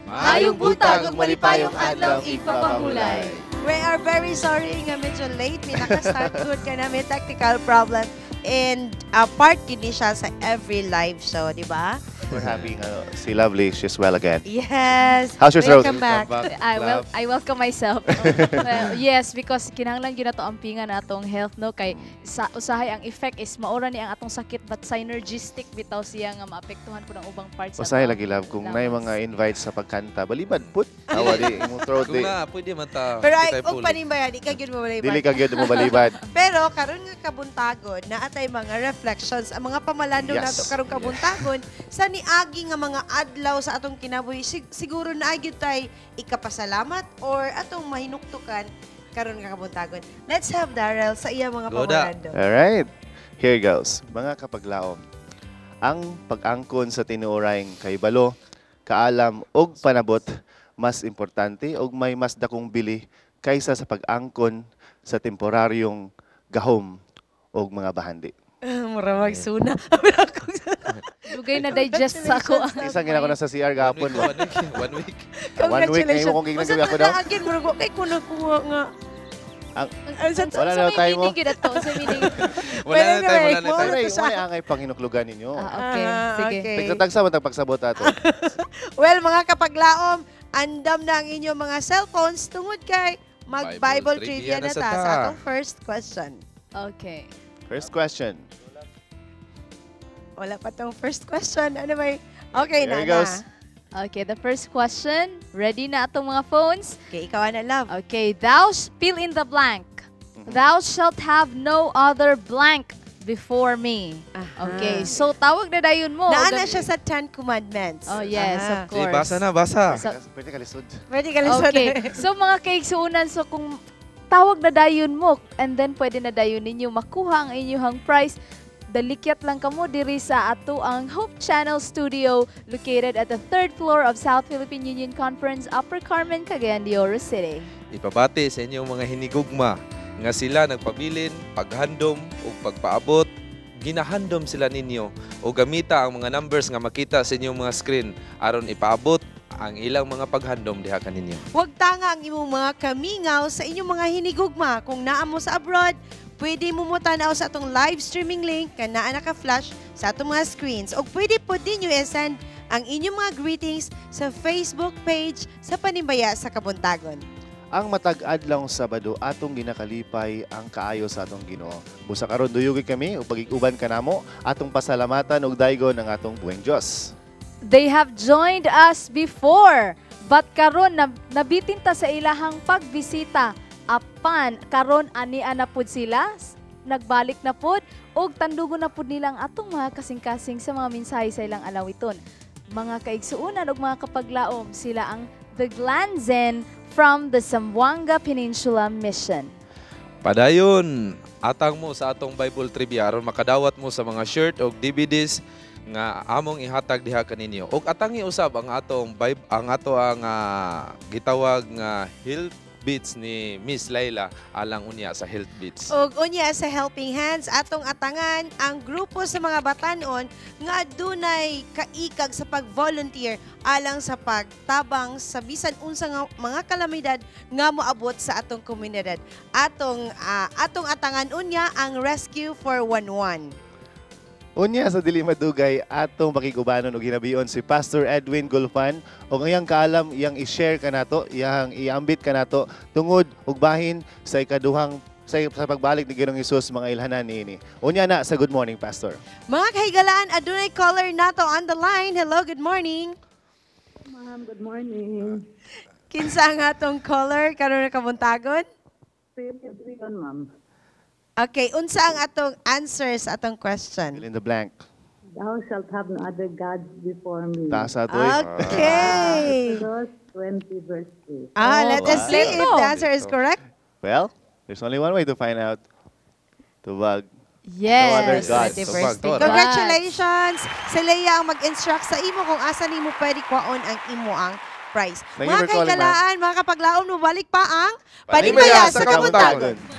Maayong buntag ug malipayong adlaw, igpapahulay. We are very sorry nga medyo late. May naka-start good ka na may technical problem. And part gini siya sa every live show, di ba? We're happy nga si Lovely, she's well again. Yes. How's your throat? Welcome back. I I welcome myself. Well, yes, because kinahanglan gyud nato ampingan atong health, no, kay sa usahay ang effect is maura ni ang atong sakit, but synergistic bitaw siya nga maapektuhan pud ang ubang parts sa Usahay atong lagi, love, kung may lawas. Mga invites sa pagkanta, balibad put. Awa di imong throat Kung di. na, pwede man ta. Pero ay, kita'y og puli. Panimbayan, ikaw gyud mo balibad. Dili ka gyud mo balibad. Pero karon nga kabuntagon, naa tay mga reflections, ang mga pamalandong nato karong kabuntagon sa niagi nga mga adlaw sa atong kinabuhi. Siguro naa gyud tay ikapasalamat or atong mahinuktukan karon nga kabuntagon. Let's have Darrell sa iya mga Go da. pamalandong. Alright. Here goes. Mga kapaglaom, ang pag-angkon sa tinuorayng kaybalo, kaalam ug panabot mas importante ug may mas dakong bili kaysa sa pag-angkon sa temporaryong gahom ug mga bahandi. Mura magsuna. Dugay na digest sa ako. Isang gina ko na sa CR One gahapon. week, one week, one week. One week na imo kong gignang gabi ako daw. Again, mura ko kay kuno kuha nga. Ang Wala na Sa tayo mo. meaning gyud ato, sa meaning. Wala na tayo, wala na Well, tayo. Wala siya. wala angay panginuklugan ninyo. Ah, okay. Ah, Sige. okay. Tagsa-tagsa man tag pagsabot ato. Well, mga kapaglaom, andam na ang inyong mga cellphones tungod kay mag-Bible Bible trivia trivia na na ta sa sa ta. atong first question. Okay. First question. Wala pa tong first question. Ano may? Okay There na it goes. na. Okay, the first question. Ready na atong mga phones? Okay, ikaw na, love. Okay, fill in the blank. Thou shalt have no other blank before me. Aha. Okay, so tawag na dayon mo. Naa na siya sa Ten Commandments. Oh, yes, Aha. of course. Eh, basa na, basa. Pwede ka lisod. Pwede ka lisod. Okay. So mga kaigsuunan, so kung tawag na dayon mo and then pwede na dayon ninyo makuha ang inyong prize, dalikyat lang kamo diri sa ato ang Hope Channel Studio located at the third floor of South Philippine Union Conference, Upper Carmen, Cagayan de Oro City. Ipabati sa inyong mga hinigugma nga sila nagpabilin, paghandom ug pagpaabot. Ginahandom sila ninyo o gamita ang mga numbers nga makita sa inyong mga screen aron ipaabot ang ilang mga paghandom diha kaninyo. Huwag tanga ang imong mga kamingaw sa inyong mga hinigugma. Kung naa mo sa abroad, pwede mo mo tanaw sa atong live streaming link nga naa naka-flash sa atong mga screens. O pwede po din nyo i-send ang inyong mga greetings sa Facebook page sa Panimbaya sa Kabuntagon. Ang matag adlawng Sabado, atong ginakalipay ang kaayo sa atong Ginoo. Busa karon duyugi kami ug pagig-uban kanamo, atong pasalamatan og daygon ang atong buhing Dios. They have joined us before, but karon nabitin ta sa ilahang pagbisita. Apan karon ania na pud sila, nagbalik na pud ug tandugon na pud nila ang atong mga kasing-kasing sa mga mensahe sa ilang alawiton. Mga kaigsuonan ug mga kapaglaom, sila ang The Glanzen from the Zamboanga Peninsula Mission. Padayon, atang mo sa atong Bible trivia aron makadawat mo sa mga shirt o DVDs nga among ihatag diha kaninyo. Og atangi usab ang atong Bible, ang ato ang gitawag nga Health Beats ni Miss Laila alang unya sa Health Beats. Og unya sa Helping Hands, atong atangan ang grupo sa mga batanon nga adunay kaikag sa pag-volunteer alang sa pagtabang sa bisan unsa nga mga kalamidad nga moabot sa atong komunidad. Atong atangan unya ang Rescue 411. Unya sa dili madugay, atong pakigubanon og hinabion si Pastor Edwin Gulfan og ang iyang kaalam iyang i-share kanato, iyang iambit kanato tungod og bahin sa ikaduhang sa pagbalik ni Ginoong Hesus, mga ilhanan niini. Unya na sa Good Morning, Pastor. Mga kahigalaan, adunay caller nato on the line. Hello, good morning. Ma'am, good morning. Kinsa ang atong caller karon nga kabuntagon? Si Edwin, ma'am. Okay, unsa ang atong answer sa atong question? Fill in the blank. Thou shalt have no other gods before me. Taas ato eh. Okay. Exodus 20 verse 3. Ah, let us see if the answer is correct. Well, there's only one way to find out. Tubag. Yes. No other gods. 20 Tubag, verse 3. Tora. Congratulations! Si Leia ang mag-instruct sa imo kung asa nimo pwede kwaon ang imo ang prize. Thank you Mga for calling, ma'am. kahigalaan, mga kapaglaom, mubalik pa ang Panimbaya Panimbaya sa sa Kabuntagon. Kabuntagon.